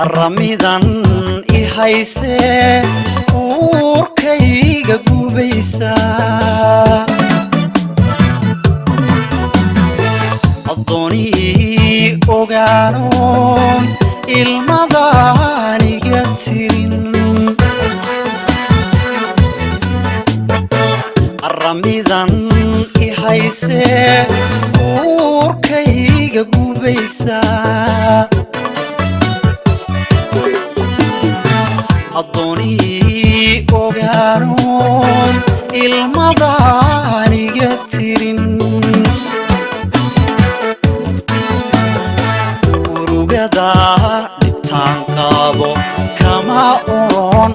Aramidan i haysee uurkayga gubaysa, addoonii ogaano ilmadaan iga tirin. Aramidan i haysee uurkayga gubaysa, addoonii ogaano ilmadaan iga tirin. Urugada dhibtaan qaabo kama oon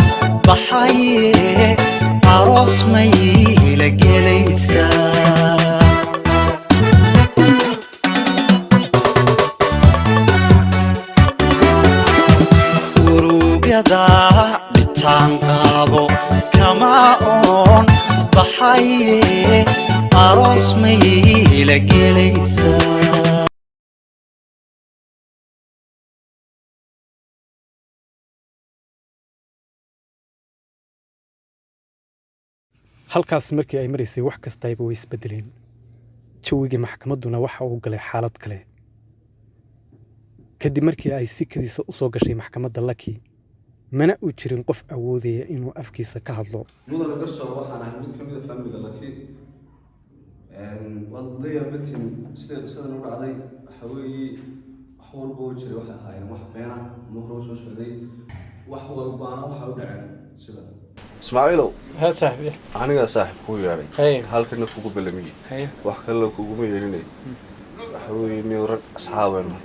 baxaye, aroos mayla gelaysaa? Urugada dhibtaan qaabo kama oon baxaye, aroos mayla gelaysaa? Halkaas markii ay maraysay, wax kastayba way isbedeleen. Jawigii maxkamadduna waxa uu galay xaalad kale kadib markii ay si kadiisa u soo gashay maxkamadda Laki, mana uu jirin qof awoodaya inuu afkiisa ka hadlo. Mudane garsoor, waxaan ahay mid ka mid a faamiliga Laki. Waad la yaabantiin siday qisadan u dhacday. Waxa weeye, wax walba oo jiray waxay ahaayeen wax beena ama hore u soo socday, wax walbaana waxa u dhaceen sida. Ismaaciilow. Ha, saaxiib. Anigaa saaxib kuu yeedhay. Haye. Halkana kugu balamiyey. Haye. Wax kalena kuguma yeedhinay. Waxa weeye niyow, rag asxaabeena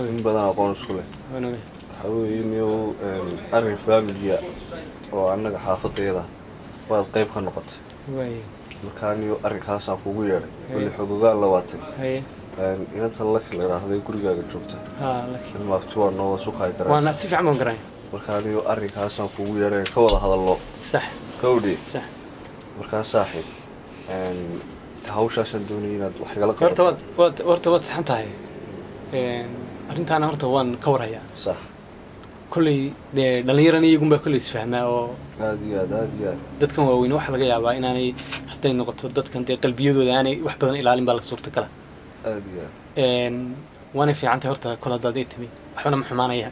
in badan aqoon isku leh. Waxa weeye niyow, arrin faamiliya oo annaga xaafadayada waad qayb ka noqotay. Markaa niyow, arrinkaasaan kugu yeedhay. Weli xogogaan la waatay. Inantan Laki la idhaahday gurigaaga joogta. Ha, Laki. Ilmaabti waa noo sukaay garan. Waana si fiican baan garanay. Markaa niyow, arrinkaasaan kugu yeedhay ka wada hadallo. Kawdhi. Markaa saaxiib, hawshaasaan doonayay inaad wax igala Horta qabato. Waad saxan tahay. Arrintaana horta waan ka warhayaa. Kolley dee dhallinyarana iyagunbaa kolley isfahmaa oo Aad iyo aad, aad iyo aad. dadkan waaweyn waxaa laga yaabaa inaanay, hadday noqoto dadkan dee qalbiyadooda aanay wax badan ilaalin baa la suurtagala. Aad iyo aad. Waanay fiican tahay horta kol haddaad ii timi, waxbana ma xumaanaya.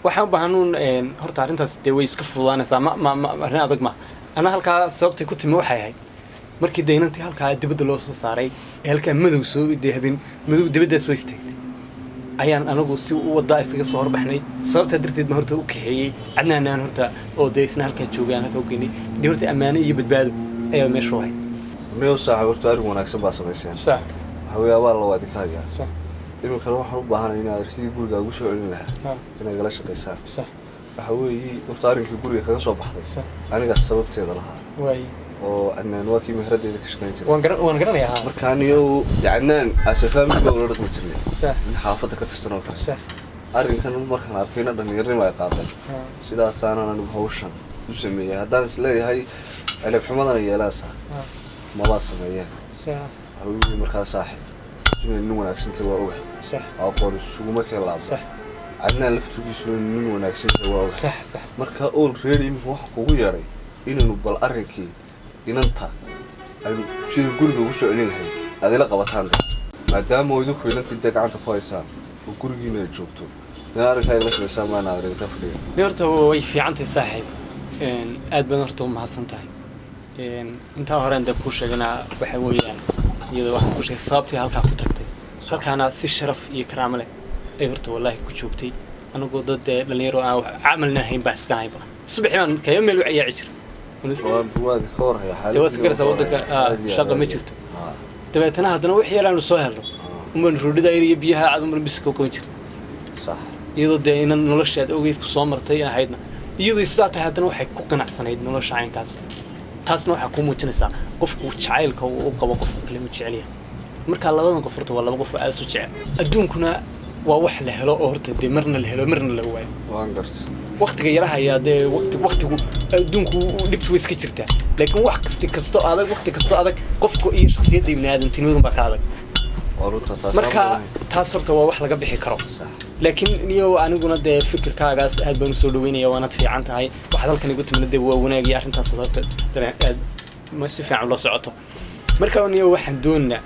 Waxaan u baahanuun horta arrintaas dee way iska fududaanaysaa, ma arrin adag ma ana. Halkaa sababtay ku timi waxay ahayd markii daynantii halkaa dibadda loo soo saaray ee halkaa madow soo dee habeen madow dibaddaa soo istaagtay ayaan anagu si u wadaa iskaga soo horbaxnay. Sababtaa darteed baan horta u kaxeeyey Cadnaan aan horta oo dee isna halkaa joogay aan halkaa u geynay. Dee horta ammaano iyo badbaado ayaa meesha u ahayd. Niyow saaxiib, horta arrin wanaagsan baa samayseen. Waxa weeye, abaal la waa idinka hayaa. Iminkana waxaan u baahanay inaad sidii guriga ugu soo celin lahaa inay igala shaqaysaan. Waxa weeye, horta arrinkii guriga kaga soo baxday anigaas sababteeda lahaa oo Cadnaan waa kii mehradeyda ka shaqayn jiray. Waan garanayaa, ha. Markaa niyow, Cadnaan ase family baa ula dhaqmi jirnay, nin xaafadda ka tirsan oo kale. Arrinkan markaan arkayna dhallinyarnimo ay qaaday, sidaasaanan anigu hawshan u sameeyey. Haddaan is leeyahay celib xumadana yeelaasa mabaa sameeyeen. Waxa weeye markaa saaxiib, inay nin wanaagsantahay waa ogahay. Aqoon isuguma keen laabda. Cadnaan laftigiisuna nin wanaagsantahay waa ogahay. sax sax sax. Marka already iminka waxa kugu yeedhay inaynu bal arrinkii inanta aynu sidii guriga ugu soo celin lahayd aad ila qabataan de, maadaama oo idinku inantii dee gacanta ku haysaan oo gurigiina ay joogto, inaa arrinkaa igala shaqaysaan maana arrinka fadhiya. Ni horta way fiican tahay saaxiib. Aad baan horta u mahadsan tahay. Intaa horeen dee kuu sheegana waxa weeyaan iyadoo waxaan kuu sheegay sababtii halkaa ku tagtay, halkaana si sharaf iyo karaamo leh ay horta wallaahi ku joogtay. Anagoo dad dee dhalinyaro aan wax camalna hayn baan iska haynba, subaxii baan kayo meel u ciyaaci jiray. Waad ka warhaya. Dee waad iska garaysaa waddanka, shaqa ma jirto. Dabeetana haddana wixii yar aanu soo helno umbaan roodhida yar iyo biyaha cad umbaan biska ku qaban jiray. Iyadoo dee inan nolosha aad ogeyd ku soo martay ahaydna, iyadoo sidaa tahay haddana waxay ku qanacsanayd nolosha caynkaas. Taasna waxaa kuu muujinaysaa qofku jacaylka uu u qabo qofka kale uu jecel yahay. Marka labadan qof horta waa laba qof oo aad isu jecel. Adduunkuna waa wax la helo oo horta dee marna la helo marna la waayo. Waan gartay. Waqtiga yaraha ayaa dee waqti waqtigu adduunku dhibtu way iska jirtaa, laakiin wax kasti kasto adag, waqti kasto adag, qofku iyo shakhsiyadda ibni aadamtinimadun baa ka adag. Waa runta taas. Marka taas horta waa wax laga bixi karo. Sax. Laakiin niyow, aniguna dee fikirkaagaas aad baan usoo dhaweynaya, waanad fiican tahay. Waxaad halkan igu timid dee waa wanaag iyo arrintaas horta dareen aad ma si fiican ula socoto. Marka niyow, waxaan doonaynaa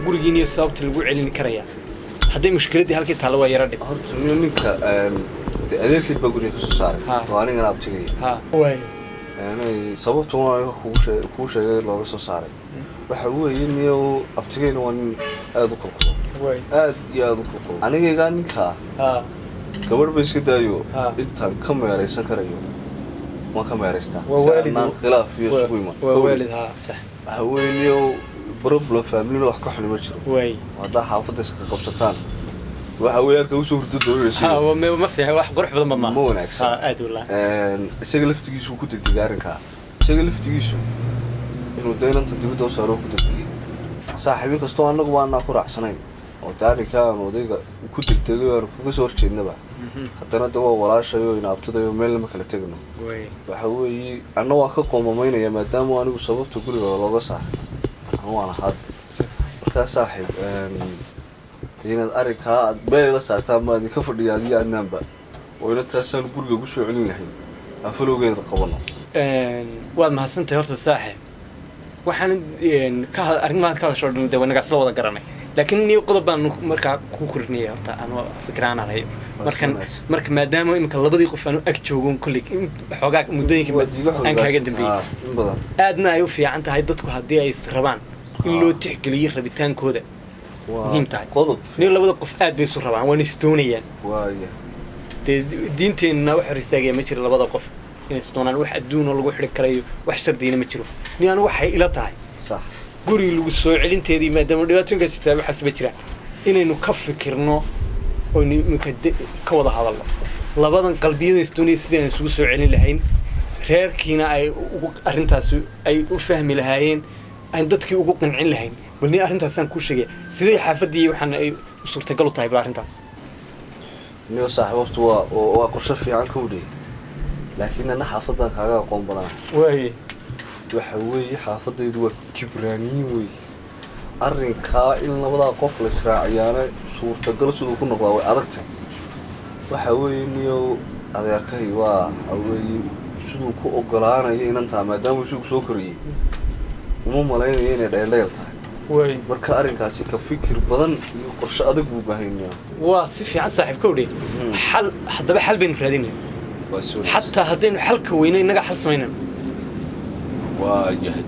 gurigii niyo sababta lagu celin karaya hadday mushkiladdii halkii taallo waa yara dhib. Horta niyo ninka dee adeerkeed baa guriga kasoo saaray. Ha. Oo anigana abtigaya. Ha, waay. Yani sababta waa aniga kuu sheegay looga soo saaray waxa weeye, niyo abtigayna waa nin aada u kulkulul, waay, aad iyo aada u kulkulul. Anigaygaa ninkaa gabadh ba iska daayo. Ha. Intaan ka meeraysan karayo waan ka meeraystaa Waa si waalid. aanaan khilaaf iyo isugu iman. Waa waalid, ha, sax. Waxa weeye niyo, problem family wax ka xuni ma jiro. Waay. Haddaa xaafadda iska qabsataan, waxa weeye halka usoo hurdo doonaysa. Ha, ma fiican, wax qurux badan ba maaha. Ma wanaagsan. Ha, aad wallah. Isaga laftigiisu wuu ku degdegay arrinkaa. Isaga laftigiisu inuu daynanta dibadda u saaro ku degdegay, saaxiibin kastoo annagu baanaa ku raacsanayn oo de arrinkaa aan odayga ku degdegay oo aanu kaga soo horjeednaba, haddana de waa walaashayo inaabtadayo, meel lama kala tegno. Waay. Waxa weeye anna waa ka qoomamaynaya maadaama anigu sababta guriga looga saaray anu waan ahaad. Markaa saaxiib, dee inaad arrinkaa aad meel ila saartaan baa idinka fadhiya adiyo adnaanba, oo ina taasaan guriga ku soo celin lahayn aan falowgeeda qabano. Waad mahadsantahay horta saaxiib. Waxaan ka arrimahaad ka hadasho o dhan dee wanagaa isla wada garanay, laakiin niyo qodob baan markaa ku kordhinaya horta anu fikraan hayo markan. Marka maadaama imika labadii qof aanu ag joogon kolley xoogaa muddooyinka Waad iga aan kaaga xogaasan. dambeeyey. In badan. Aadna ay u fiican tahay dadku haddii ay is rabaan in loo tixgeliyo rabitaankooda. Waa Muhiim tahay. qodob. Niyo labada qof aad bay isu rabaan, waana isdoonayaan. Waaya. Dee diinteenna wax hor istaagaya ma jiro labada qof inay isdoonaan, wax adduunoo lagu xidhi karayo, wax shardiyana ma jiro. Ni anu waxay ila tahay guriga lagu soo celinteedii, maadaama dhibaatooyinkaas jirtaa waxaas ba jiraan, inaynu ka fikirno oynu iminka ka wada hadalno labadan qalbiyada isdoonaya sidii aan isugu soo celin lahayn, reerkiina ay ugu arrintaasi ay u fahmi lahaayeen, aan dadkii ugu qancin lahayn. Bal ni arrintaasaan kuu sheegaya, sidee xaafaddii waxaan ay suurtagal u tahay ba arrintaas? Niyo saaxiib, horta waa qorshe fiican ka udhey, laakiin anna xaafadan kaaga aqoon badana. Waaye. Waxa weeye xaafadaydu waa kibraaniyin wey. Arrinkaa in labadaa qof la israaciyaana suurtagal siduu ku noqdaa way adagtay. Waxa weeye niyo adeerkay waa waxa weeye siduu ku ogolaanayo inantaa, maadaama isagu soo koriyey, uma malaynayo inay dheeldheel tahay. Waay. Marka arrinkaasi ka fikir badan iyo qorshe adag buu baahan yahay. Waa si fiican saaxiib ka udhe. Xal haddaba, xal baynu raadinayna. Waa si wanaagsan. Xataa haddaynu xalka weyno, innagaa xal samaynayna. Waa yahay,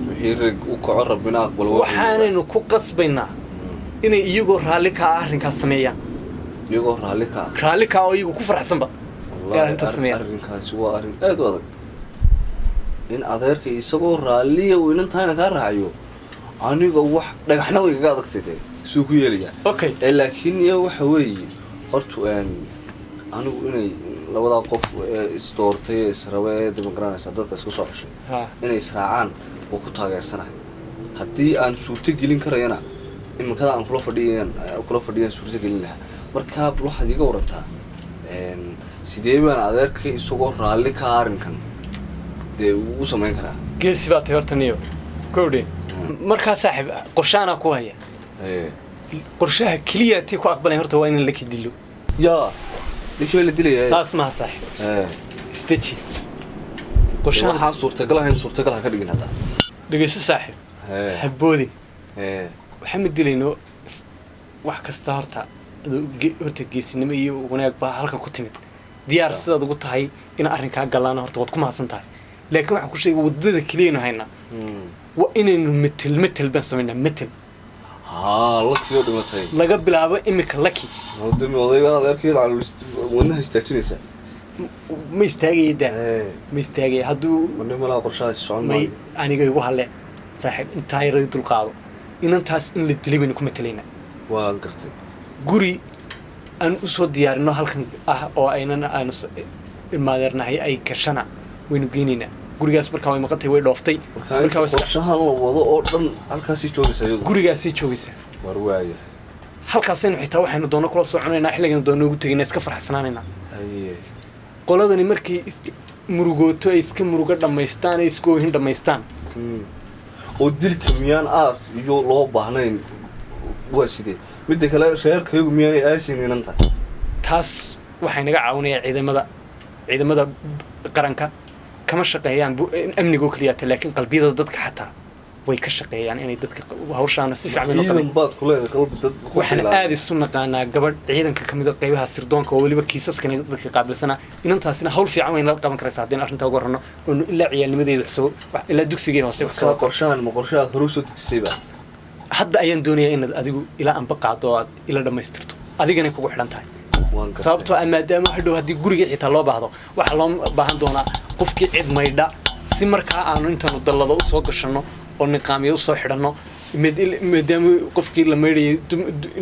wixii rag u kaco rabbina aqbalo. Waxaanaynu ku qasbaynaa inay iyagoo raalli ka ah arrinkaas sameeyaan. Iyagoo raalli ka ah. Raalli ka ah oo iyagu ku faraxsanba ee Wallaahi arrintaas sameeyaan. Arrinkaasi waa arrin aad u adag in adeerka isagoo raalliya uu inantaana kaa raaciyo. Aniga wax dhagaxna way kaga adagtay dee siduu ku yeelayaa. Okay. Ee laakiin iyo waxa weeye horta anigu inay labadaa qof ee isdoortay ee israba ee de magaranaysaa dadka isku soo xushay inay israacaan waa ku taageersanahay. Haddii aan suurto gelin karayana, iminkada aan kula fadhiyaan suurto gelin lahaa. Markaa bal waxaad iiga warantaa sidee baan adeerkay isagoo raalli ka ah arrinkan dee ugu samayn karaa? Geesi baa tahay horta niyo kowdhe. Markaa saaxiib, qorshaanaa ku haya. Qorshaha keliya tii ku aqbalay horta waa in la dilo. Yaa, ninkii baa la dilayaa? Saas maha saaxiib. Isdeji. Qorshahan Waxaan suurtagal ahayn suurtagal ha ka dhigin hadda. Dhegeyso saaxiib, ha boodin. Waxaan ma dilayno wax kasta horta adoo horta geesinimo iyo wanaag baa halkan ku timid. Diyaar sidaad ugu tahay in arrinkaa galaana horta waad ku mahadsan tahay, laakiin waxaan ku sheegay waddada keliyaynu haynaa waa inaynu metel metel baan samaynaa, metel. Haa, lakiyoo dhimatay. Laga bilaabo imika Laki. Dami odaygan adeerkeed calool wadnaha istaajinaysaa. Ma istaagaya daa, ma istaagaya hadduu Mani malaa qorshahaasi socon may maayo. Aniga igu halle saaxiib, intaa yara dulqaado. Inantaas in la dilay baynu ku matelaynaa. Waan gartay. Guri aan usoo diyaarino halkan ah oo aynan aanu ilmaadeernahay ay gashana waynu geynaynaa gurigaas. Markaa way maqantay, way dhooftay. Markaa markaa inta waa qorshahan la wado oo dhan halkaasii joogaysa iyadu? Gurigaasay joogaysaa. War waaya. Halkaasaynu xitaa waxaynu doonno kula soo cunaynaa, xilligaynu doonno ugu tegaynaa, iska farxsanaanaynaa. Haye. Qoladani markay murugooto, ay iska murugo dhammaystaan, ay iska oohin dhammaystaan. Oo dilka miyaan aas iyo loo baahnayn? Waa sidee? Midda kale, reerkaygu miyaanay aasin inanta? Taas waxay naga caawinayaa ciidamada qaranka. Kama shaqeeyaan amniga oo keliyaata, laakiin qalbiyada dadka xataa way ka shaqeeyaan inay dadka hawshaana si fiican bay noo Ciidan baad ku leedahay qalbi dad qof Waxaan ilaaliya. Aada isu naqaanaa gabadh ciidanka ka mid a qeybaha sirdoonka oo weliba kiisaskan dadka qaabilsanaa. Inantaasina hawl fiican way nala qaban karaysaa haddaynu arrintaa uga warrano oonu ilaa ciyaalnimadeeda wax soo ilaa dugsigii hoose wax Kaa soo. Qorshahan ma qorshe aad hore usoo dejisay ba? Hadda ayaan doonayaa inaad adigu ilaa anba qaado oo aad ila dhammaystirto, adiganay kugu xidhan tahay. Waan gartay. Sababtoo ah maadaama hadhow haddii guriga xitaa loo baahdo, waxaa loo baahan doonaa qofkii cid maydha, si markaa aanu intaanu dallado usoo gashanno oo niqaamyo usoo xidhanno, maadaama qofkii la maydhayay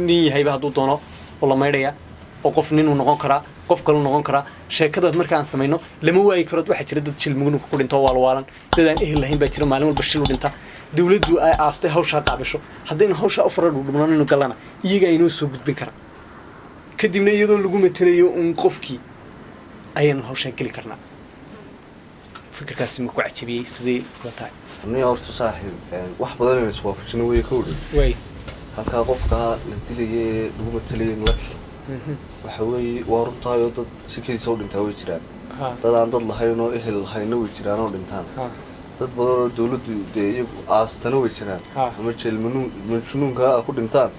nin yahayba hadduu doono oo la maydhaya, oo qof ninuu noqon karaa, qof kaluu noqon karaa. Sheekada markaan samayno lama waayi karo. Waxaa jira dad jil mugnuka ku dhinto, waalwaalan, dad aan ehel lahayn baa jira, maalin walba shil u dhinta, dawladdu ay aastay hawshaa qaabisho. Haddaynu hawshaa u fara dhudhubnanaynu gallana, iyagaa inoo soo gudbin kara. Kadibna iyadoo lagu matelayo uun qofkii ayaanu hawshaa geli karnaa. Fikirkaasi ma ku cajabiyey? Sidee kula tahay? Aniga horta saaxiib, wax badan inay iswaafajino wey ka odhan. Way. Halkaa qofka la dilayay ee lagu matalayay laki, waxa weeye waa runtaayoo dad si kediisa u dhintaa way jiraan, dad aan dad lahayn oo ehel lahayna way jiraan oo dhintaan, dad badan oo dawladdu dee iyagu aastana way jiraan, ama jeel majnuunka ha ku dhintaan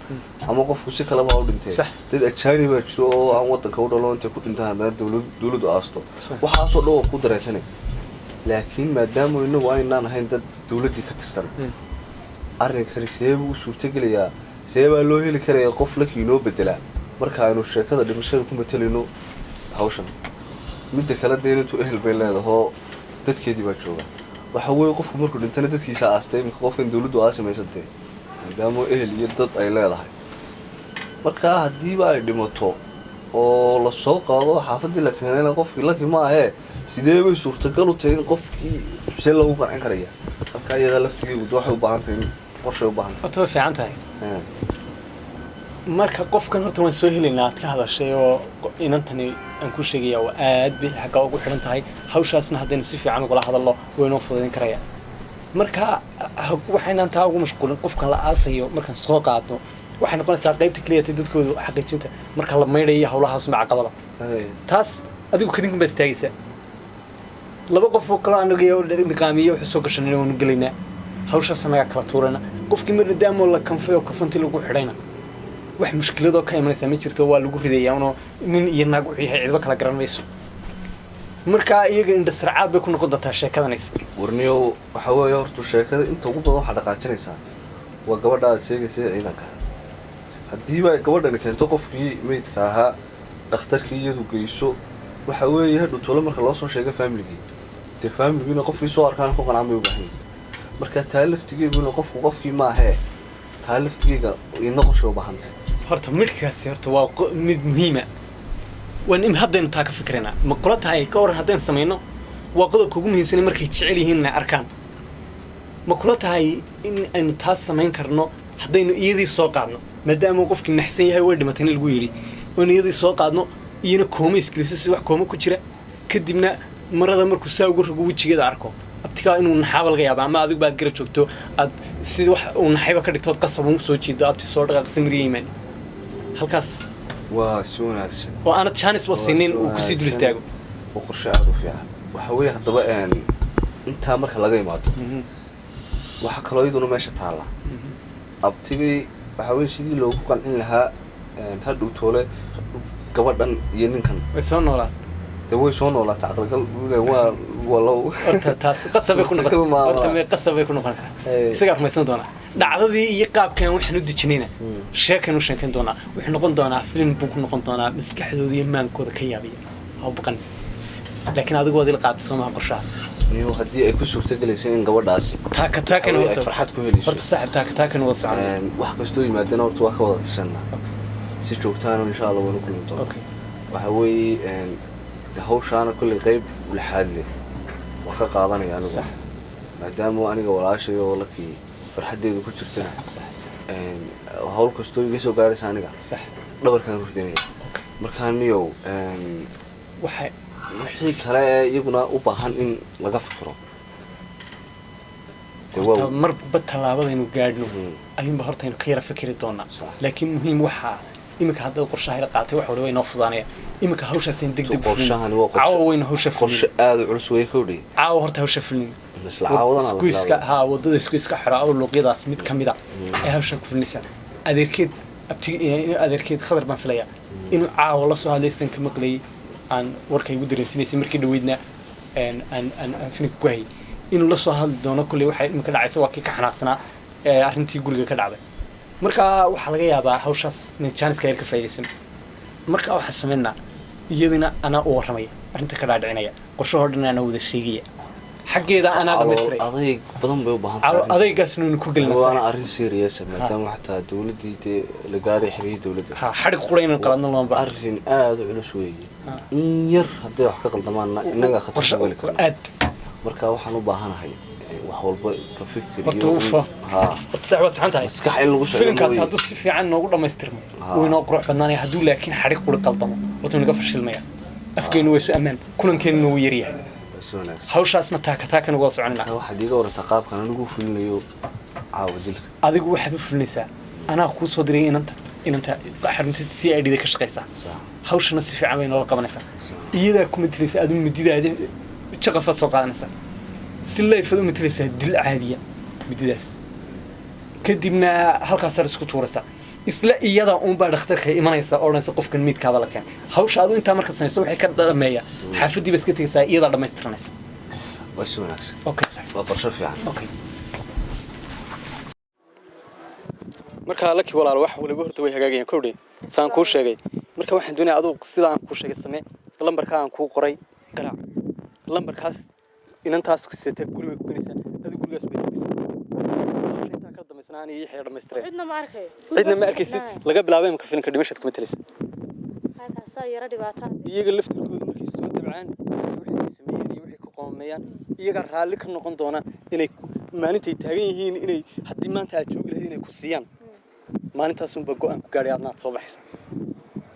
ama qofku si kaleba ha u dhintee. Dad ajaani baa jiro oo aan wadanka u dhalo, intay ku dhintaan haddana dawladdu aasto. Waxaasoo dhan waa ku dareensanay, laakiin maadaama inagu aynaan ahayn dad dawladdii ka tirsan, arrinkani see buu u suurtogelayaa? See baa loo heli karayaa qof lakii inoo bedelaa marka aynu sheekada dhimashada ku matalayno hawshan? Midda kale, dee intuu ehel bay leedahoo dadkeedii baa jooga. Waxa weeye qofku markuu dhintana dadkiisa aastay. Iminka qofkan dawladdu aasi dee, maadaama ehel iyo dad ay leedahay. Marka haddiiba ay dhimato oo la soo qaado xaafaddii la keenayna, qofkii laki ma ahee, sidee bay suurtagal u tahay in qofkii see loogu qancin karaya? Halkaa iyadaa laftigeegu de waxay u baahan tahay in qorshay u baahan tahay. Horta way fiican tahay. Marka qofkan horta waan soo helaynaa aad ka hadashay oo inantani aan ku sheegaya waa aad bay xaggaa ugu xidhan tahay hawshaasna. Haddaynu si fiican ugula hadallo way noo fududayn karaya. Marka waxaynaan taa ugu mashquulin. Qofkan la aasayo markaan soo qaadno, waxay noqonaysaa qaybta keliyata dadkoodu xaqiijinta marka la maydhayo hawlahaas ma caqabada. Taas adigu kadinkan baad istaagaysaa. Laba qof oo kale anaga niqaamiye wuxuu soo gashanayna waanu gelaynaa hawshaas, annagaa kala tuurayna qofkii. Mar maadaama la kanfay oo kafantii lagu xidhayna, wax mushkiladoo ka imanaysaa ma jirto. Waa lagu ridayaa unoo nin iyo naag wuxuu yahay cidba kala garan mayso. Marka iyaga indhasarcaad bay ku noqon doontaa sheekadanays. Warniyow, waxa weeye horta sheekada inta ugu badan waxaa dhaqaajinaysaa waa gabadha aad sheegaysa ee ciidanka. Haddiiba ay gabadhani keento qofkii meydka ahaa, dhakhtarkii iyadu geyso, waxa weeye hadhow tolo marka loo soo sheego faamiligii, dee faamiligiina qofkii soo arkaan ku qancaan bay u baahan yihiin. Marka taa laftigeeguna qofku qofkii maahee, taa laftigeega idna qorshay u baahantay. Horta midhkaasi horta waa mid muhiima. Waan im haddaynu taa ka fikiraynaa. Ma kula tahay ka waran haddaynu samayno? Waa qodobka ugu muhiimsan markay jecel yihiin inay arkaan. Ma kula tahay in aynu taas samayn karno haddaynu iyadii soo qaadno, maadaama uu qofkii naxsan yahay, way dhimatay in lagu yidhi, oonu iyadii soo qaadno, iyana kooma isgeliso si wax kooma ku jira, kadibna marada markuu saa uga rogo wejigeeda arko, abtigaa inuu naxaaba laga yaaba, ama adigu baad garab joogto, aad si wax uu naxayba ka dhigto, ood qasab ugu soo jiido, abti soo dhaqaaq, samiriya iimaan halkaas? Waa si wanaagsan. Oo aanad jaanis ba Waa siinin si uu kusii dul wanaagsan. istaago. Waa qorshe aada u fiican. Waxa weeye haddaba intaa marka laga imaado, waxaa kaloo iyaduna meesha taalla abtigii, waxa weye sidii loogu qancin lahaa hadhow toole gabadhan iyo ninkan. Way soo noolaad. Dee way soo noolaata, caqligal buu leeyahay, waa low. Horta taas qasab bay ku Suurtagal noqonaysaa. maaha. Horta mee qasab bay ku noqonaysaa. Hey. Isagaa rumaysan doonaa dhacdadii iyo qaabkan waxaan u dejinayna. Sheekan u sheekayn doonaa, wuxuu noqon doonaa film buu ku noqon doonaa, maskaxdooda iyo maankooda ka yaabiya. Ha u baqan, laakiin adigu waad ila qaatay soo maha qorshahaas? Niyo, haddii ay ku suurtagelayso in gabadhaasi taaka taakan ay horta farxad ku helayso. Horta saaxib, taaka taakan wada socon. Wax kastoo yimaadana horta waa ka wada tashanaa si joogtaana, insha Allah waynu kulmi doonaa. Waxa weeye hawshaana kolley qayb lixaad leh waan ka qaadanaya anigu, maadaama aniga walaashay oo lakii farxaddeedu ku jirtana, sax sax hawl kastoo iga soo gaaraysa aniga dhabarkaan hurdanaya. Markaa niyow, waxay wixii kale ee iyaguna u baahan in laga fikiro. Dee Horta waa marba tallaabadaynu gaadhno ayuunba horta aynu ka yara fikiri doonaa. Sax. Laakiin muhiim waxaa iminka hadda qorshaha ila qaatay wax waliba inoo fudaanaya. Iminka hawshaasaynu deg deg Qorshahani waa qorshe- caawa waynu hawsha qorshe fulin. aada u culus wey kowdhi. Caawa horta hawsha fulin. Isla caawadana la Isgoyska bilaabay. Haa, wadada isgoyska xora oo luuqyadaas mid ka mid a ay hawsha ku fulinaysaa. Adeerkeed abti adeerkeed Khadar baan filayaa inuu caawa la soo hadlaysan ka maqlayay, aan warka igu dareensiinaysay markii dhaweydna een aan aan aan filinka ku hayay inuu la soo hadli doono. Kulley waxay iminka dhacaysa waa kii ka xanaaqsanaa ee arrintii guriga ka dhacday. Marka waxaa laga yaabaa hawshaas inay jaaniska yar ka faa'iidaysan. Marka waxaan samaynaa, iyadina anaa u warramaya, arrinta ka dhaadhicinaya, qorshahoo dhan anaa wada sheegaya, xaggeeda anaa Calool dhamaystiray. Adayg badan bay u baahan tahay Calo arrintan. Adaygaasna waynu ku gelinaa. Waana arrin serious ah, maadaama xataa dowladdii dee la gaaray xeriyihii dowladda. Ha, xadhig qura inaan qaladno looma baahna. Arrin aada u culus weeye. In yar hadday wax ka qaldamaanna innagaa khatar Qorshe ku geli karna. Aad. Marka waxaan u baahanahay wax walba ka fikir Horta iyo u fa. Haa. Horta sax waad saxan tahay. Maskax in lagu socdo Filimkaasi mooye. hadduu si fiican noogu dhammaystirmo Ha. wuu inoo qurux badnaanaya. Hadduu laakiin xadhig qura qaldamo, horta wuu naga fashilmaya. Afkeennu waa isu ammaan, kulankeennu wuu yaryahay. Si wanaagsan. Hawshaasna taaka taakana waa soconayna. Marka waxaad iiga warartaa qaabkan anigu fulinayo caawa dilka. Adigu waxaad u fulinaysaa, anaa kuu soo diray inanta xarunta CID da ka shaqaysaa. Sax. Hawshana si fiican bay noola qabanaysaa. Iyadaa ku matalaysa, aad u mididaadi jaqafaad soo qaadanaysaa, si layfaad u matalaysaa dil caadiya mididaas, kadibna halkaasaad isku tuuraysaa. Isla iyada uunbaa dhakhtarka imanaysa oo odhanaysa qofkan meydkaaba la keenay. Hawsha adu intaa markaad samayso waxay ka dhameeya xaafaddii ba iska tegaysaa, iyadaa dhammaystiranaysa. Waa si wanaagsan. Okay saaxiib. Waa qorshe fiican. Okay. Marka laki walaal, wax waliba horta way hagaagayaan kowdhe, saan kuu sheegay. Marka waxaan doonayaa adigu sida aan kuu sheegay samee. Lambarka aan kuu qoray garaac. Lambarkaas inantaas ku sita guriga ku gelinaysaa, adigu gurigaas bay tegaysaa. Hawsha intaa kala dambaysana aan iyo Yaxya dhammaystireen. Cidna ma arkayo. Cidna ma arkaysid. Laga bilaabo imika filimka dhimashaad kuma talaysa. Taasaa yara dhibaataa. Iyaga laftirkooda markay soo dabcaan wixii ay sameeyeen iyo wixii ku qoomeeyaan, iyagaa raalli ka noqon doona inay maalintay taagan yihiin inay haddii maanta aad joogi lahayd inay ku siiyaan. Maalintaasunba go'aan ku gaadhay, aadna aad soo baxaysa.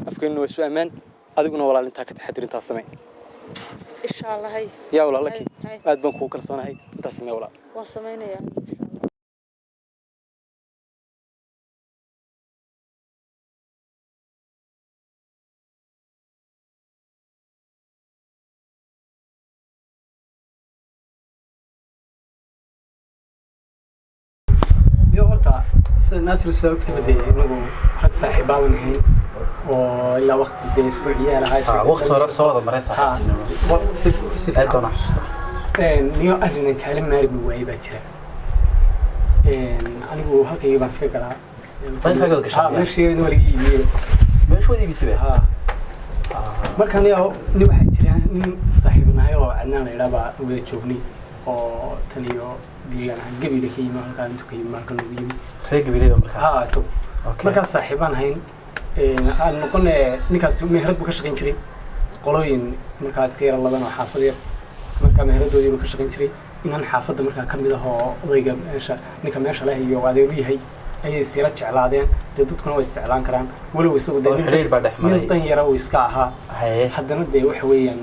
Afkeenuna waa isu ammaan. Adiguna walaal intaa ka taxadir, intaas samee. Insha Allah, hay. Yaa walaal laki. Hay. Aad baan kugu kalsoonahay, intaas samee walaal. Waan samaynayaa. Iyo horta sida Naasir sida ogtaba dee inagu rag saaxiibaaban ahayn oo ilaa waqti dee isku ciyaal ahaa. Waqti hore soo wada maray Ha, saaxiibtinimo. si Aad baan u xasuustaa. Niyo arrinan kaala maarmi waayey baa jira. Anigu halkayga baan iska galaa. Meesha gashaa, Ha, miyaa? meesheeda waa laga iibiyey. Meesha wada iibisay. Ha. Marka niyo nin waxaa jira nin saaxiibnahay oo Cadnaan la yidhaah baa wada joognay oo tan iyo deegaan ahaan Gabiga ka yimi, halkaan intuu ka yimi halkan ugu yimi. Reer Gabiley baa markaa. Ha, isagu. Okay. Markaas saaxiibaan hayn aan noqone. Ninkaas meherad buu ka shaqayn jiray, qolooyin markaa iska yara ladan oo xaafad yar, markaa meheradoodii buu ka shaqayn jiray. Inan xaafadda markaa ka mid ah oo odayga meesha ninka meesha leh iyo adeeru yahay ayay sira jeclaadeen. Dee dadkuna way isjeclaan karaan, walow isagu dee Oo xidhiidh baa dhex maray. nin dan yara uu iska ahaa. Haye. Haddana dee waxa weeyaan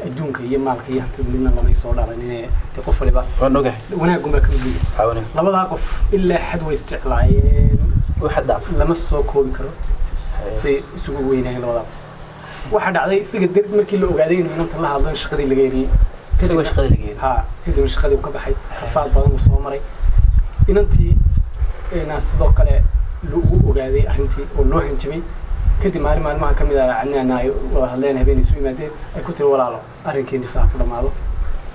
adduunka iyo maalka iyo hantida midna lamay soo dhalanine, dee qof waliba Waan ogahay. wanaaggun baa ka mid. Caawinay. Labadaa qof ilaa xad way isjeclaayeen. Waxa dhaaf. Lama soo koobi karo say isugu weynaayeen labadaa qof. Waxaa dhacday isaga dar markii la ogaaday inuu inanta la hadlo in shaqadii laga eriyey. Isagoo shaqadii laga eriyey. Ha, kadibna shaqadii uu ka baxay, rafaad badan uu soo maray. Inantii na sidoo kale lagu ogaaday arrintii oo loo hanjabay. Kadib maalin maalmaha ka mid ah Cadnaana ay wada hadleen, habeen isu yimaadeen, ay ku tiri: "Walaalo, arrinkeeni saa ku dhammaado.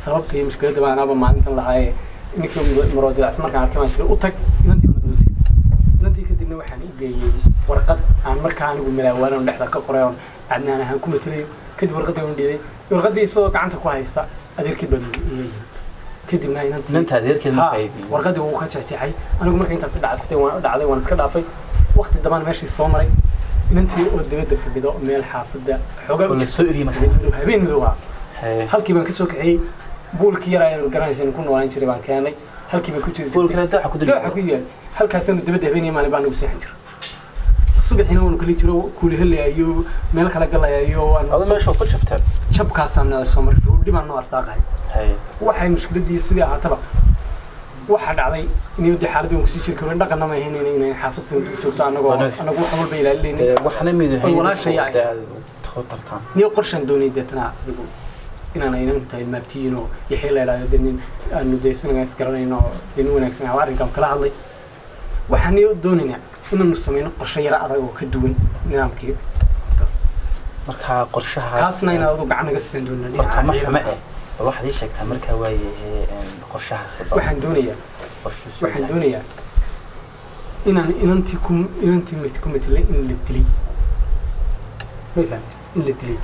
Sababta iyo mushkiladda baa anaaba maalintan lahaaye." Ninkii maroodilac markaan arkay baan tiri: "U tag inantii." Baan ugu tegey inantii. Kadibna waxaan u geeyey warqad aan markaa anigu malaawaalan dhexda ka qoray oon Cadnaan ahaan ku matelayo. Kadib warqaddii waan dhiibay. Warqaddii isagoo gacanta ku haysta adeerkeed baa iga yimi. Kadibna inantii Inanta adeerkeed Ha, markaa idiin. Warqaddii wuu ka jeexjeexay. Anigu marka intaas dhacaftay waan dhacday, waan iska dhaafay. Waqti dambaan meeshii soo maray, inantii oo dibadda fadhido meel xaafadda xoogaa Oo la soo eriyey markaa. Habeen madow, habeen madow ah. Haye. Halkii baan ka soo kaxeeyey, buulkii yar ayaan garanaysa ku noolaan jiray baan keenay. Halkii baan ku jiri jirtay. Buulkana dooxa ku dul Dooxa ku yaal. Halkaasana dibadda habeen iyo maalin baan nagu seexan jiray. Subaxiina waanu kala jiro kuuli helayayo, meel kala galayayo waan. Adu meesha waad ku jabteen. Jabkaasaan nala soo maray, roodhi baan noo arsaaqahay. Haye. Waxay mushkiladii sidii ahaataba Waxaa dhacday inay dee xaaladii waan kusii jiri karin, dhaqanna ma ahayn inay xaafad sanad u joogto annagoo annagu wax walba ilaalinayna. Dee waxna midu Oy, walaashay ay. Dee aad ku tartaan. Niyo qorshaan doonay deetana adigu inaan aynan tahay maabtiyiin oo yaxya la idhahdo, dee nin aanu dee isnaga isgaranayno oo dee nin wanaagsan ah arrinkaan kala hadlay. Waxaan niyo doonaynaa inaanu samayno qorshe yara adag oo ka duwan nidaamkii. Marka qorshahaas Kaasna inaad adigu gacan naga siisan doonaa horta ma dhinaca xume eh, bal waxaad ii sheegtaa markaa waayahe qorshahaas bal. Waxaan doonayaa qorshuhu waxaan yahay. Doonayaa inaan inantii ku inantii mit ku metelay in la dilay, may fahamtay? In la dilay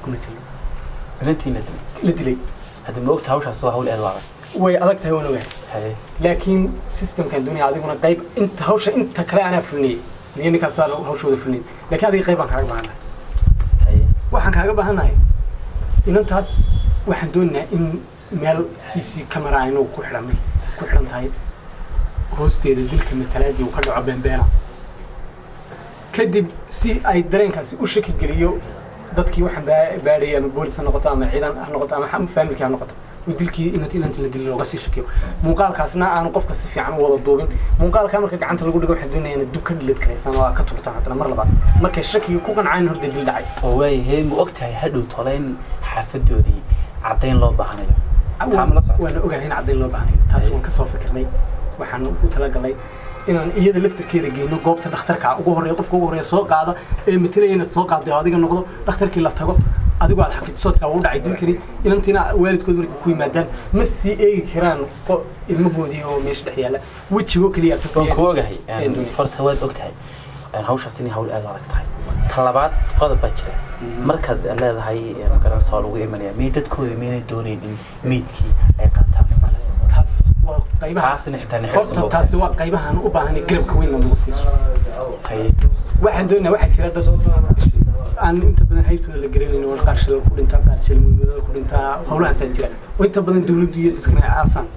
ku metelay. Inantii la dilay? La dilay. Hadda ma ogta hawshaas waa hawl aad u adag. Way adag tahay, waan ogahay. Haye. Laakiin systemkan doonaya adiguna qayb inta hawsha inta kale anaa fulinayay, niyo ninkaasaa hawshooda fulinayay, laakiin adiga qayb baan kaaga baahanahay. Haye. Waxaan kaaga baahanahay inantaas, waxaan doonayaa in meel CC camera aynu ku xidhanay ku xidhan tahay hoosteeda dilka matalaadii uu ka dhaco beenbeena, kadib si ay dareenkaasi u shaki geliyo dadkii waxaan baadhayay, ama boolis ha noqoto ama ciidan ha noqoto ama familkii ha noqoto, oo dilkii inanta la dilay looga sii shakiyo. Muuqaalkaasna aanu qofka si fiican u wada duubin. Muuqaalka marka gacanta lagu dhigo, waxaan doonayaa inaad dub ka dhilid karaysaan oo aad ka turtaan haddana mar labaad markay shakiga ku qancaan horta dil dhacay. Oo waayahe, ma ogtahay hadhow toleyn xaafadoodii caddayn loo baahanayo? Taa ma la socota? Waana ogahay in caddayn loo baahnayo taas. Waan kasoo fikirnay. Waxaan u talagalnay inaan iyada laftirkeeda geyno goobta dhakhtarka ugu horreeya, qofka ugu horreeya soo qaada ee matalaya inaad soo qaaday oo adiga noqdo, dhakhtarkii la tago, adigu aad xaqiijiso tiraa wuu dhacay dilkani. Inantiina waalidkood markay ku yimaadaan ma sii eegi karaan ilmahoodii oo meesha dhex yaalla, wejigoo keliya. Waan ku ogahay. Horta waad ogtahay hawshaas inay hawl aad u adag tahay. Ta labaad, qodob baa jira. Markaad leedahay magaranaysa waa lagu imanaya, miyay dadkooda miynay doonayn in meydkii ay qaataan oo kale? Taas waa qaybaha Taasina xitaa nixirsan. Horta taasi waa qaybahan u baahan garabka weyn lagu siiso. Haye. Waxaan doonayaa, waxaa jira dad aan inta badan haybtooda la garanayn oo qaar shilal ku dhintaa, qaar jeelmudada ku dhintaa, howlahaasaa jira oo inta badan dawladdu iyo dadkana ay aasaan.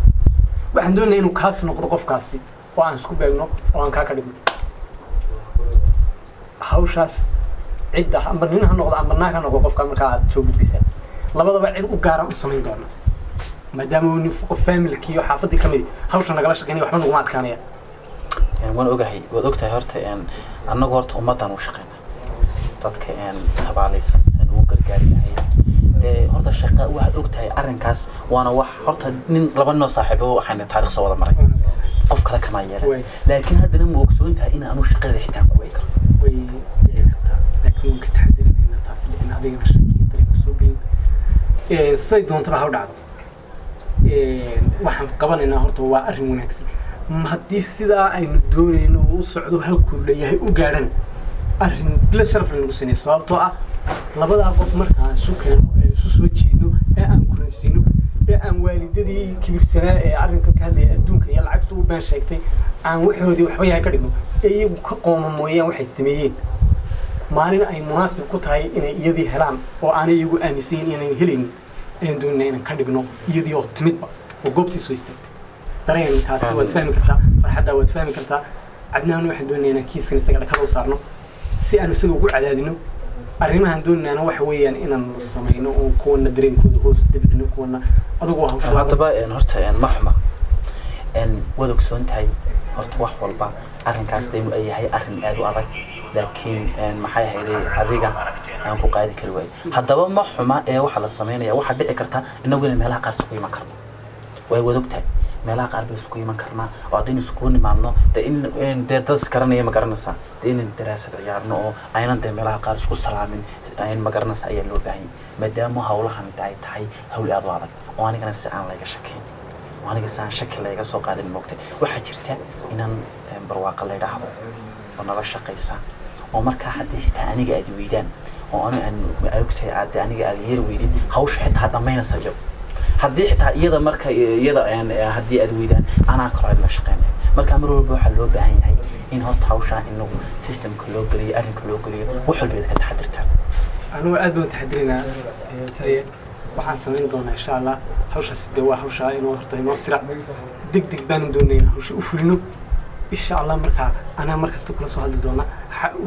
Waxaan doonayaa inuu kaas noqdo qofkaasi oo aan isku beegno oo aan kaa ka dhigno hawshaas. Cidda amba nin ha noqdo amba naag ha noqdo, qofka markaa aad soo gudbaysaan labadaba cid u gaara u samayn doona, maadaama uu nin qof familkii iyo xaafaddii ka mid hawsha nagala shaqeynaya, waxba naguma adkaanaya. Waan ogahay, waad ogtahay. Horta annagu horta ummaddan u shaqeyna, dadka tabaalaysan san ugu gargaari lahayn. Dee horta shaqa waxaad ogtahay arrinkaas waana wax horta nin laba ninoo saaxiibo waxayna taariikh soo wada maray, qof kale kamaa yeelan. Laakiin haddana ma ogsoon tahay in aanu shaqada xitaa ku waayi karo? Way dhici kartaa, laakiin waan ka taxadirinaynaa taas dhicin, adigana shaki iyo dareen kusoo gelin. Siday doontaba ha u dhacdo. Waxaan qabanaynaa horta waa arrin wanaagsan. Haddii sidaa aynu doonayno uu u socdo, halkuu leeyahay u gaadhana, arrin bila sharaf laynagu siinay, sababtoo ah labadaa qof markaan isu keeno ee isu soo jiidno ee aan kulansiino ee aan waalidadii kibirsanaa ee arrinkan ka hadlaya adduunka iyo lacagta u been sheegtay aan waxoodii waxba yahay ka dhigno ee iyagu ka qoomamooyaan waxay sameeyeen, maalin ay munaasib ku tahay inay iyadii helaan oo aanay iyagu aaminsayin inay helaynin ayaan doonayna inaan ka dhigno iyadii oo timidba oo goobtii soo istaagtay. Dareenkaasi waad fahmi kartaa, farxaddaa waad fahmi kartaa. Cadnaan waxaan doonaynaa inaan kiiskan isaga dhakada u saarno si aan isaga ugu cadaadino. Arrimahan doonaynana waxa weeyaan inaan samayno oo kuwana dareenkooda hoos u dibcino, kuwana adigu waa hawsha. Haddaba horta ma xuma, waad ogsoon tahay horta wax walba arrinkaas dee ay yahay arrin aad u adag, laakiin maxay ahayday adiga aan ku qaadi kari waayo. Haddaba ma xuma ee waxaa la sameynaya, waxaa dhici karta inagu inay meelaha qaar isugu iman karno. Way waad ogtahay meelaha qaar bay isugu iman karnaa oo haddaynu isugu nimaadno dee in dee dad isgaranaya, ma garanaysaa, dee inaan daraasad ciyaarno oo aynan dee meelaha qaar isku salaamin ayn, ma garanaysaa, ayaa loo baahan yahay, maadaama hawlahan ay tahay hawl aad u adag oo anigana si aan layga shakeyn oo aniga si aan shaki layga soo qaadin. Moogtay waxaa jirta inaan barwaaqo la yidhaahdo oo nala shaqaysa oo markaa haddii xitaa aniga aad weydaan oo anu aan ogtahay aad aniga aad yar weydin, hawsha xitaa dhammaynaysa iyo haddii xitaa iyada marka iyada haddii aad weydaan anaa kaloo aad la shaqeynaya. Marka mar walba waxaa loo baahan yahay in horta hawshaa inagu systemka loo geliyo, arrinka loo geliyo, wax walba inaad ka taxadirtaan. Anigu aad baan u taxadirinaa taliya. Waxaan samayn doonaa insha Allah hawshaasi dee waa hawshaa inoo horta inoo sira deg deg baanan doonay inaan hawsha u fulino insha Allah. Markaa anaa mar kasta kula soo hadli doonaa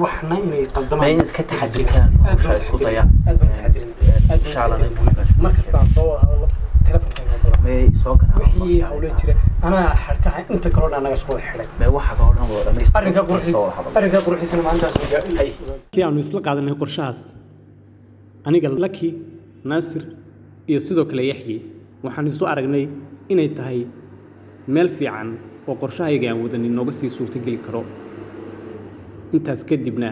waxna inay qaldamaan. Ma inaad ka taxadirtaan Aad baan hawshaa isku daya. Aad baan u taxadirinaa, aad baan u Insha Allah taxadirinaa. Mar kasta aan soo wada hadlo telefonka inoo badan May soo garaaco. Wixii hawlo jira Anaa xadhkaha inta kaloo dhan anaga isku wada xidhay. Mee waxa ka dhan wada dhamaystir. Arrinkaa quruxdiisa, arrinkaa quruxdiisana maalintaas. Kii aanu isla qaadanay qorshahaas, aniga, Laki, Naasir iyo sidoo kale Yaxye, waxaan isu aragnay inay tahay meel fiican oo qorshahayga aan wadanin nooga sii suurtogeli karo. Intaas kadibna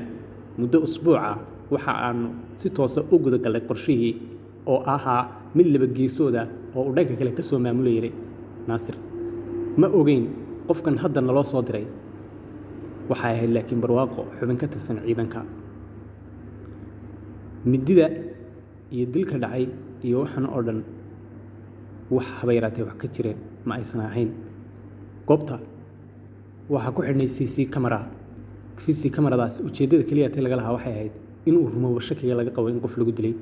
muddo usbuuca waxa aanu si toosa u gudagallay qorshihii oo ahaa mid laba geesooda oo uu dhanka kale ka soo maamulayay Naasir. Ma ogeyn qofkan hadda naloo soo diray waxay ahayd, laakiin Barwaaqo, xubin ka tirsan ciidanka. Midida iyo dilka dhacay iyo waxan oo dhan wax haba yaraatee wax ka jireen ma aysan ahayn. Goobta waxaa ku xidhnay CC camera. CC cameradaas ujeeddada keliya tee laga lahaa waxay ahayd inuu rumoobo shakiga laga qabo in qof lagu dilay.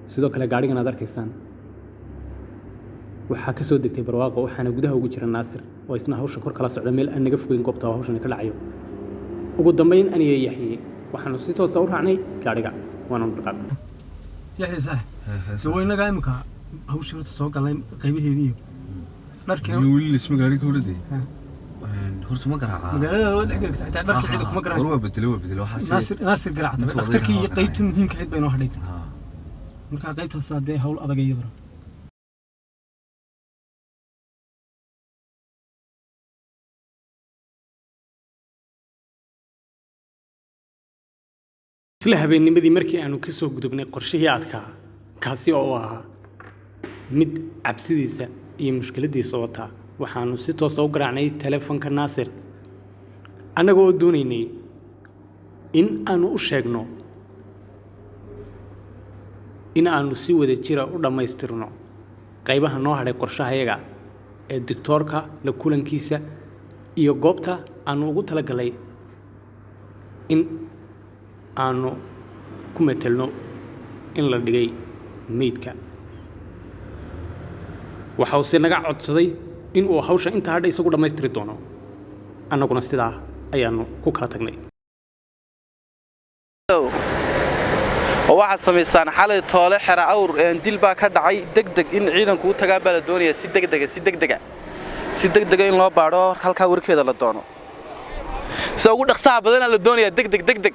Sidoo kale gaadhigan aad arkaysaan waxaa ka soo degtay Barwaaqo, waxaana gudaha ugu jira Naasir oo isna hawsha kor kala socda, meel aan naga fogeyn goobta oo hawshan ka dhacayo. Ugu dambayn aniga Yaxye waxaanu si toosa u raacnay gaadhiga, waananu dhaqaaqnay. Yaxya saaxib, dee waa innagaa imika hawshii horta soo galnay qaybaheedii iyo dharkiina. Weli lisma gaarin ka hordhay. Horta ma garaacaa? Magaalada waa dhex geli kartaa, xitaa dharkii ciidanku ma War garanaysa. Waa bedelay, waa bedelay waxaas. Naasir, Naasir garaacda. Ninka dhakhtarkii iyo odayga. Qaybtii muhiimka ahayd bay noo hadhay. Marka qaybtaas dee hawl adag iyaduna. Isla habeennimadii markii aanu ka soo gudubnay qorshihii adkaa, kaasi oo u ahaa mid cabsidiisa iyo mushkiladiisa wataa, waxaanu si toosa u garaacnay telefoonka Naasir, annaga oo doonaynay in aanu u sheegno in aanu si wada jira u dhammaystirno qaybaha noo hadhay qorshahayaga ee doctoorka la kulankiisa iyo goobta aanu ugu talagalay in aanu ku metelno in la dhigay meydka. Waxa uu se naga codsaday in uu hawsha inta hadha isagu dhammaystiri doono, annaguna sidaa ayaanu ku kala tagnay. Oo waxaad samaysaan, xalay toole xera awr dil baa ka dhacay. Degdeg in ciidanku u tagaan baa la doonayaa, si degdega, si degdega, si degdega in loo baadho halkaa, warkeeda la doono sida ugu dhaqsaha badanaa la doonayaa. Degdeg, degdeg,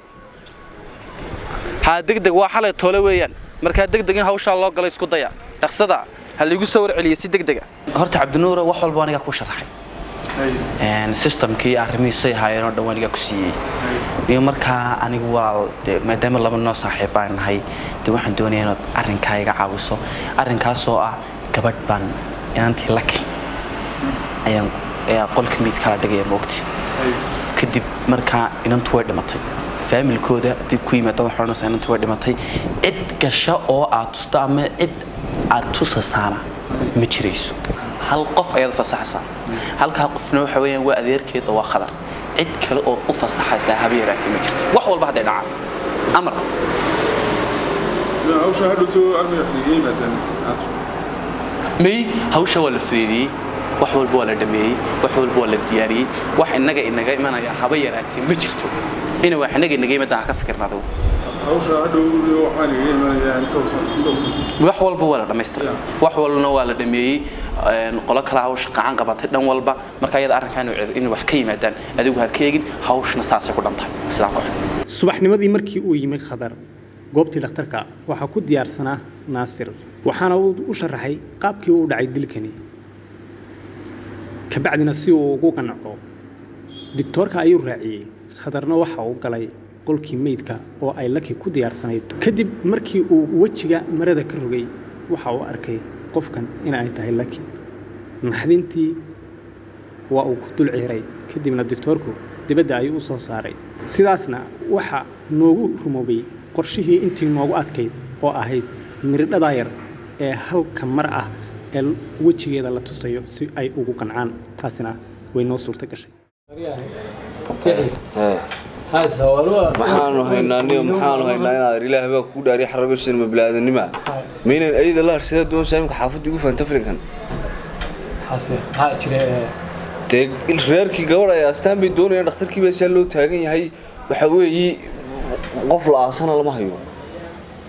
haa, degdeg. Waa xalay toole weeyaan. Markaa degdeg in hawshaa loo galo isku daya, dhaqsada ha laigu soo warceliyo si degdega. Horta Cabdinuura, wax walba anigaa ku sharaxay, systemkii arrimihiisay ahaayeen oo dhan anigaa ku siiyey. Iyo markaa anigu walaal dee, maadaama laba noo saaxiib baan nahay, dee waxaan doonayaa inaad arrinkaa iga caawiso, arrinkaasoo ah gabadh baan, inantii Laki ayaan ayaa qolka miid kala dhigaya, moogti. Kadib markaa inantu way dhimatay, faamilkooda haddii ku yimaadaan waxay odhanaysaa inantu way dhimatay. Cid gasha oo aad tusto ama cid aad tusasaana ma jirayso. Hal qof ayaad fasaxaysaa, halkaa qofna waxa weeyaan waa adeerkeed oo waa Khadar. Cid kale oo u fasaxaysaa haba yaraatee ma jirto, wax walba hadday dhacaan. Amar. Hawsha hadhowto armiga iga yimaadaan. May, hawsha waa la fudeydiyey, wax walba waa la dhameeyey, wax walba waa la diyaariyey. Wax inaga inaga imanaya haba yaraatee ma jirto. Ina wax inaga inaga yimaadaan ha ka fikirna adigu. Hawsha hadhow waxaan iga imanaya yani ka hubsan, iska hubsan. Wax walba waa la dhamaystiray, wax walbana waa la dhameeyey. Qolo kale hawsha qacan qabatay dhan walba. Marka iyada arrinkan in wax ka yimaadaan adigu ha ka eegin, hawshna saasay ku dhan tahay, sidaan ku xidhan. Subaxnimadii markii uu yimi Khadar goobtii dhakhtarka, waxaa ku diyaarsanaa Naasir, waxaana uu u sharaxay qaabkii uu u dhacay dilkani. Kabacdina si uu ugu qanco digtoorka ayuu raaciyey. Khadarna waxa uu galay qolkii meydka oo ay Laki ku diyaarsanayd. Kadib markii uu wejiga marada ka rogay, waxa uu arkay qofkan in ay tahay Laki. Naxdintii waa uu ku dul ciiray. Kadibna doctoorku dibadda ayuu u soo saaray. Sidaasna waxa noogu rumoobay qorshihii intii noogu adkayd oo ahayd miridhada yar ee halka mar ah ee wejigeeda la tusayo si ay ugu qancaan. Taasina way noo suurto gashay. Maxaanu haynaa niyo? Maxaanu haynaa inaad Ilaah baa kugu dhaariy xarago sinma bilaadanima maynan ayada la harsada doonaysaa imika xaafadda igu fahanta filinkan. Maxaa jira? Dee reerkii gabadh ay astaan bay doonayaan, dhakhtarkii baa saa loo taagan yahay. Waxa weeyi qof la aasana lama hayo.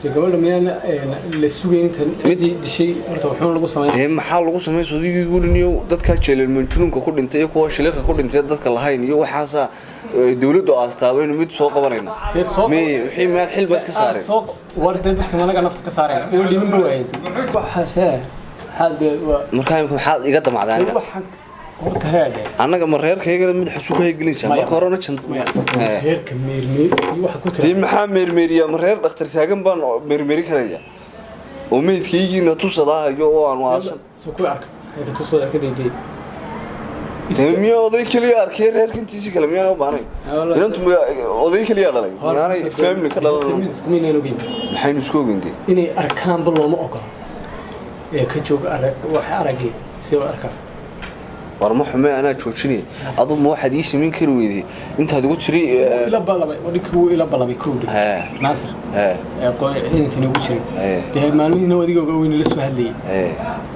Dee gabadha miyaan la sugayn intan ciddii dishay horta wuxuun lagu samayn? Dee maxaa lagu samayn? Sodigii guriniyo dadka jeelal manjuunka ku dhintay iyo kuwa shilalka ku dhintay dadka lahayn iyo waxaasaa dawladdu aastaabaynu mid soo qabanayna. Dee soo Meye wixii meel xil ba iska saareen. Soo war dee dadka managa nafta ka saareen way dhimin ba waayeen waxaas hee maxaa dee waa. Markaa imika maxaad iga damacdaa aniga? Waxaan horta heedhe. Annaga ma reerkaygana mid xasuuka haygelinaysaa marka horena jant? Reerka meermeer iyo waxaad ku Dee tira. maxaa meermeeriyaa? Ma reer dhakhtar taagan baan meermeeri karaya oo meydkaygiina tusadaahayo oo aanu aasan? Soo ku arka ka tusada ka deydey. Dee miyaa oday keliya arkay? Reerka intiisi kale miyaan u baahnayn? Inantu oday keliya dhalay, miyaanay family ka dhalan? Iskumaynaan ogeyn. Maxaynu isku ogeyn dee? Inay arkaanba looma ogola ee ka joog arag waxa aragay sida u arkaan. War ma xume, anaa joojinaya. Adu ma waxaad ii samayn kari weyday intaad igu tiri Ila ballamay oo ninka wuu ila ballamay kowdhi Naasir ee ciidankani ugu jiray. Dee maalmihiina adiga oga weyne la soo hadlayay.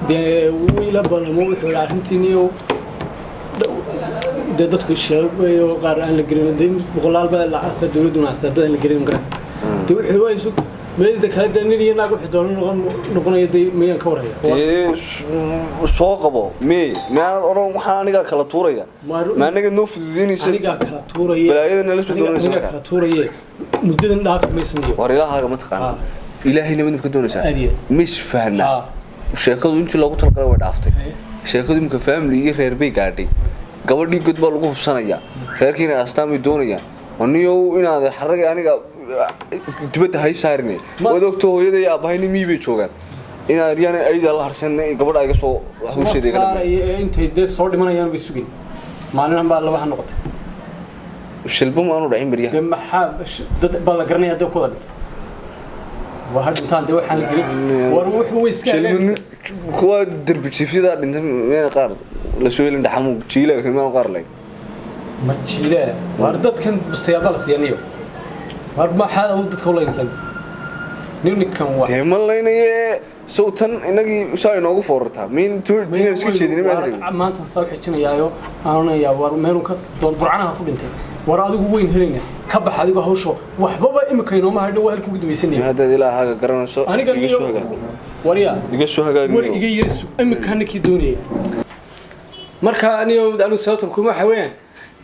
Dee wuu ila ballamo, wuxuu yidhi arrintiiniyo dee dadku sheegayo qaar aan la gelin, dee boqolaal baa la asa dawladduna asa dad aan la gelin magaras. Dee wuxuu waa isu meelda kale dee nin iyo naag wuxuu doono noqonaya dee miyaan ka warhaya? Dee soo qabo mee, miyaanad odhan waxaan anigaa kala tuuraya? Ma anaga noo fududeynaysa? Anigaa kala tuuraye. Balaayada nala soo doonaysa Anigaa markaa. kala tuuraye, muddadan dhaafi maysaniyo. War ilaahaaga ma taqaana ilaahay nabad ma ka doonaysaa? Aad iyo aad. Ma isfahanaa? Sheekadu intii loogu talagalay way dhaaftay. Sheekadu imika family iyo reer bay gaadhay. Gabadhii god baa lagu hubsanayaa, reerkiina astaan bay doonayaan. Aniyow inaad xarraga aniga dibadda hay saarine. Waad ogto hooyada iyo aabahayna mii bay joogaan. Inaad yaana ayda la harsan gabadha iga soo hawsheeda iga dhammeey. Saaraya ee intay dee soo dhimanayaan bay sugin, maalinahan baa laba ha noqotay. Shilba maanu dhacin baryaha. Dee maxaa dad baa la garanaya dee ku wada dhintay waa ha dhintaan dee waxaan la gelin war wuxuu way iska Shilba kuwa derbi jiifyada dhintay meena qaar la soo helin dhaxamu jiilaalka meena qaar leh. Ma jiilaa war dadkan bustayaal la siiyaniyo war maxaa adigu dadka u leynaysan ninkan waa? Dee ma laynaye, sow tan inagii saa inoogu foorartaa miin inaan iska jeedin ma rabin. Maanta saa u xijinayaayo aan onayaa war meelun ka doon burcanaha ku dhintay war adigu weyn helayna ka bax adigu hawsha waxbaba imika inooma hadho waa halkii ugu dambaysanaya. Haddaad ilaahaaga garanayso Aniga iga soo hagaag. Waryaa. Iga soo hagaag. War iga yeesu imika ninkii doonaya marka anigo anigu sababtan kuma waxa weeyaan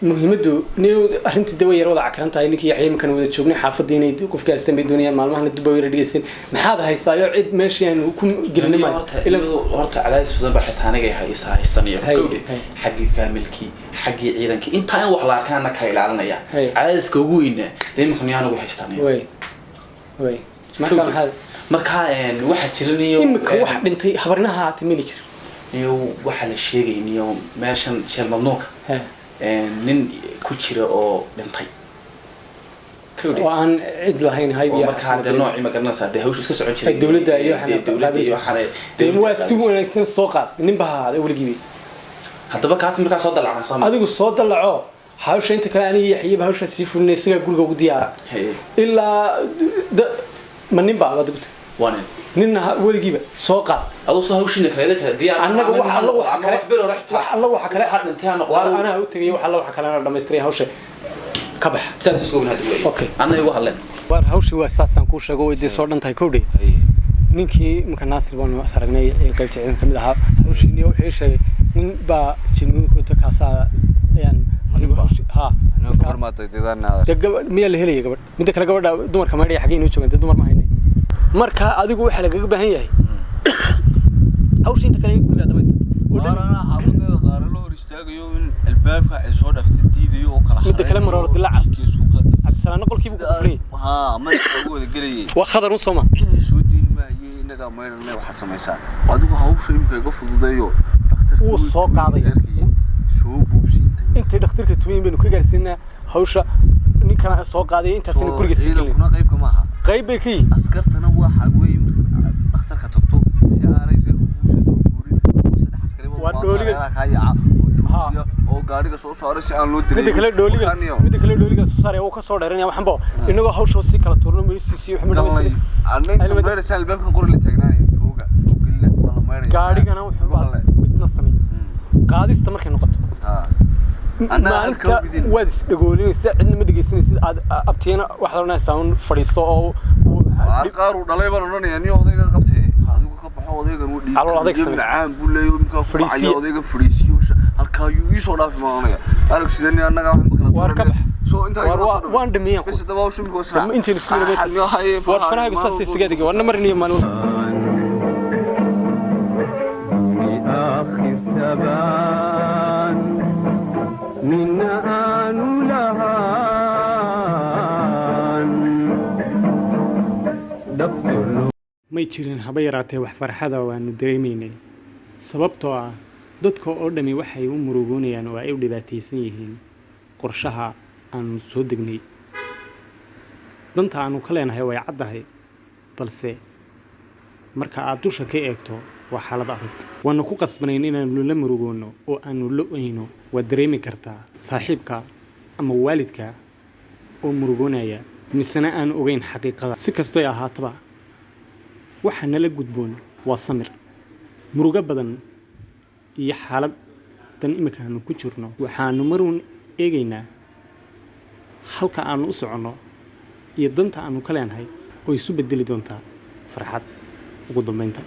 muhiimaddu niyo arrintii dee way yar wada cakaran tahay. Ninkii Yaxya iminkan wada joognay xaafadii inay qofka haystaan bay doonayaan maalmahana dib bay yara dhegeysan maxaad haystaayo cid meeshii aynu ku gelinay Horta mayso ila horta cadaadis badan baa xitaa aniga is haystan iyo Hay, gabdhe hay. xaggii faamilkii, xaggii ciidankii, intaa in wax la arkaana kala ilaalinaya. Hay. Cadaadiska ugu weyna dee iminkan yaa anigu haystan iyo. Way way marka maxaad Marka waxaa jiran iyo imika wax dhintay habarnaha haatay mini jir. Iyo waxaa la sheegay iyo meeshan sheel mamnuuka nin ku jira oo dhintay. Gabdhe. Oo aan cid lahayn hayb Oo iyo markaa dee noocii ma garanaysaa dee hawsha iska socon jiray. Ay, dowladda iyo dee dowladda iyo waxaan dee waa si wanaagsan soo qaad nin ba ha ahaaday weligiiba. Haddaba kaas markaa soo dalacna soo ma Adigu soo dalaco hawsha inta kale aniga Yaxyaba hawsha sii fulinay isagaa guriga ugu diyaara. Haye. Ilaa ma nin baa waad gubtay? Waa nin. Ninna weligiiba soo qaad. Aduu soo hawshiina kale kale diyaar. Annaga wax alla waxa kale wax bir hore xitaa wax alla waxa kale waxa dhintay ha noqdo. Waar anaa u tagay wax alla waxa kalena dhamaystiray hawsha ka bax. Saas isku ognahay wey. Okay. Anna igu hadleen. Waar hawshii waa saasaan kuu sheego way dee soo dhan tahay kowdhay. Ninkii imika Naasir baanu is aragnay ee qaybta ciidanka ka mid ahaa hawshiini wuxuu ii sheegay nin baa jilmooyinka kaasaa ayaan adigu hawshi ha. Gabadh maa daydaydaan? Dee gabadh miyaa la helaya? Gabadh midda kale gabadha dumarka maydhaya xaggee inoo joogaan? Dee dumar ma haynay. Marka adigu waxaa lagaga baahan yahay hawsha inta kale in gurigaa dhamaystirta oo dhan. Anaa xaafadeeda qaara la hor istaagayo in albaabka ay soo dhaftay diidayo oo kala. Midda kale maroor dilaaca. Cabdisalaamna qolkiibu ku furan yahay. Haa, madaxa ugu wada gelayay. Waa khadar un sooma? Cidna soo diin maayey, innagaa maydhanay. Waxaad samaysaa adigu hawsha imika iga fududeeyo dhakhtarka. Wuu soo qaadaya. Soo buubsiinta. Intay dhakhtarka tumayin baynu ka gaarsiinaa hawsha ninkana soo qaadaya intaasina guriga sii gelin. Ciidankuna qaybka maaha. Qayb bay ka yihiin. Askartana waxa weeye markaad dhakhtarka tagto si aanay reerku kugu soo dabaguurin oo saddex askari Waa dhooliga. kaa yaaca oo joojiya oo gaadhiga soo saara si aan loo dirin. Midda kale dhooliga, midda kale dhooliga soo saaraya wuu ka soo dheeranaya waxanba inagoo hawsha sii kala tuurno meelisiisii waxba Galay dhamaystir. anna inta meeraysa albaabkan qori la taagnaanaya jooga soo gelina waa la mayraya. Gaadhigana wuxuu Walle. midna samay qaadista markay noqoto. Haa. Anna halka Maalinta u gudin. Waad isdhagoolinaysaa, cidna ma dhegeysanaysid. Aad abtiyana waxaad odhanaysaa un fadhiiso oo Qaar uu dhalay baan odhanayaa, nin odayga qabtee adigu ka baxo, odaygan uu dhiig Calool adag iyo samee. Macaan buu leeyahay imkaa ku Fadhiisiyo. dhacaya odayga, fadhiisiyo halkaa ayuu ii soo dhaafi baan odhanaya. Arag sidee nin annaga waxba kala Waar ka tuuranay. bax. Soo intaa Waar igala soo waan dhameeyaan. Bes haddaba hawsha imika waa israac. Intaynu isku yidhi waar farahaagu saas isaga dhigay, warna mariniyo maalin walba. آخر ثبان من آن لهان دبت May jirin haba yaraatee wax farxada oo aanu dareemaynay, sababtoo ah dadka oo dhammi waxay u murugoonayaan oo ay u dhibaataysan yihiin qorshaha aanu soo degnay. Danta aanu ka leenahay way caddahay, balse marka aad dusha ka eegto waa xaalad adag. Waanu ku qasbanayn inaannu la murugoonno oo aanu la oyno. Waad dareemi kartaa saaxiibka ama waalidka oo murugoonaya misena aan ogeyn xaqiiqada. Si kastoy ahaataba, waxa nala gudboon waa samir. Murugo badan iyo xaalad dan imika aanu ku jirno, waxaanu maruun eegaynaa halka aanu u soconno iyo danta aanu ka leenahay oo isu bedeli doontaa farxad ugu dambeynta.